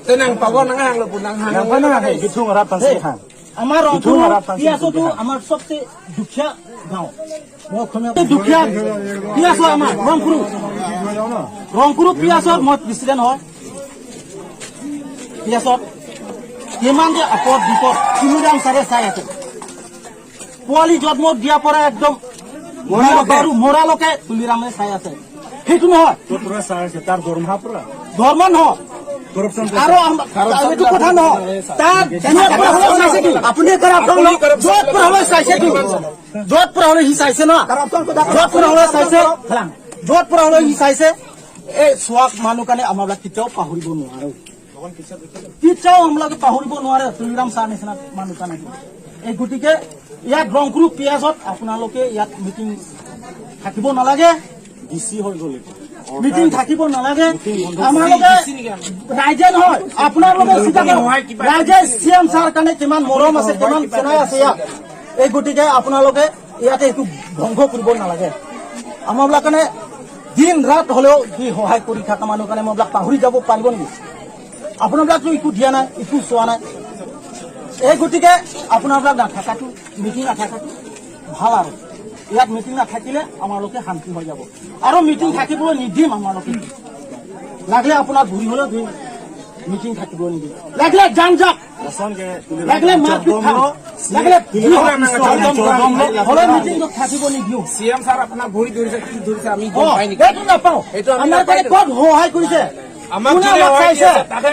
Tenang power nang lo punang hang. আমাৰ ৰংপুৰ পিয়াছতো আমাৰ চবচে দুখীয়া গাঁও। মই অসমীয়া দুখীয়া পিয়াছ হয়। আমাৰ ৰংপুৰ পিয়াছত মই প্ৰেচিডেণ্ট হয়। পিয়াছত কিমান যে আপদ বিপদ তুলিৰাম ছাৰে চাই আছে। পোৱালি জন্ম দিয়াৰ পৰা একদম বাৰু মৰালৈকে তুলিৰামে চাই আছে। সেইটো নহয়। তাৰ দৰমহা পুৰা ধৰ্ম নহয় আৰু এইটো কথা নহয়। তাৰ য'ত পৰা হ'লেও চাইছে কি আপুনি কৰাপশ্যন য'ত পৰা হ'লেও চাইছে কি, য'ত পৰা হ'লেও সি চাইছে ন, য'ত পৰা হ'লেও চাইছে, য'ত পৰা হ'লেও সি চাইছে। এই চোৱা মানুহ কাৰণে আমাৰবিলাক কেতিয়াও পাহৰিব নোৱাৰো। কেতিয়াও আমালোকে পাহৰিব নোৱাৰে তুলিৰাম ছাৰ নিচিনা মানুহ কাৰণে। এই গতিকে ইয়াত ৰংপুৰ পিয়াজত আপোনালোকে ইয়াত মিটিং থাকিব নালাগে। ডিচি হৈ গ'ল এইটো। মিটিং থাকিব নালাগে। আমালোকে ৰাইজে নহয়, আপোনালোকে চিন্তা কৰক, ৰাইজে চি এম ছাৰ কাৰণে কিমান মৰম আছে, কিমান চেনাই আছে ইয়াত। এই গতিকে আপোনালোকে ইয়াতে একো ধ্বংস কৰিব নালাগে। আমাৰবিলাক কাৰণে দিন ৰাত হলেও সি সহায় কৰি থকা মানুহ কাৰণে মইবিলাক পাহৰি যাব পাৰিব নেকি? আপোনাবিলাকতো একো দিয়া নাই, একো চোৱা নাই। এই গতিকে আপোনাবিলাক নাথাকাটো, মিটিং নাথাকাটো ভাল। আৰু ইয়াত মিটিং নাথাকিলে আমালোকে শান্তি হৈ যাব। আৰু মিটিং থাকিবলৈ নিদিম আমালোকে। লাগিলে আপোনাৰ ভৰি হলেও ধুইম, মিটিং থাকিবলৈ নিদিম। লাগিলে যান যাক, লাগিলে মাৰপিট খাম, লাগিলে যি হওক, হলেও মিটিংটো থাকিব নিদিওঁ। চিএম ছাৰ আপোনাৰ ভৰি ধৰিছে, কি ধৰিছে আমি অ, গম পাই নেকি? সেইটো নাপাওঁ। সেইটো আমি আমাৰ নাপাওঁ। কাৰণে ক'ত সহায় কৰিছে? আমাক কোনে যোনে আমাক সহায় চাইছে? দিছে, তাতে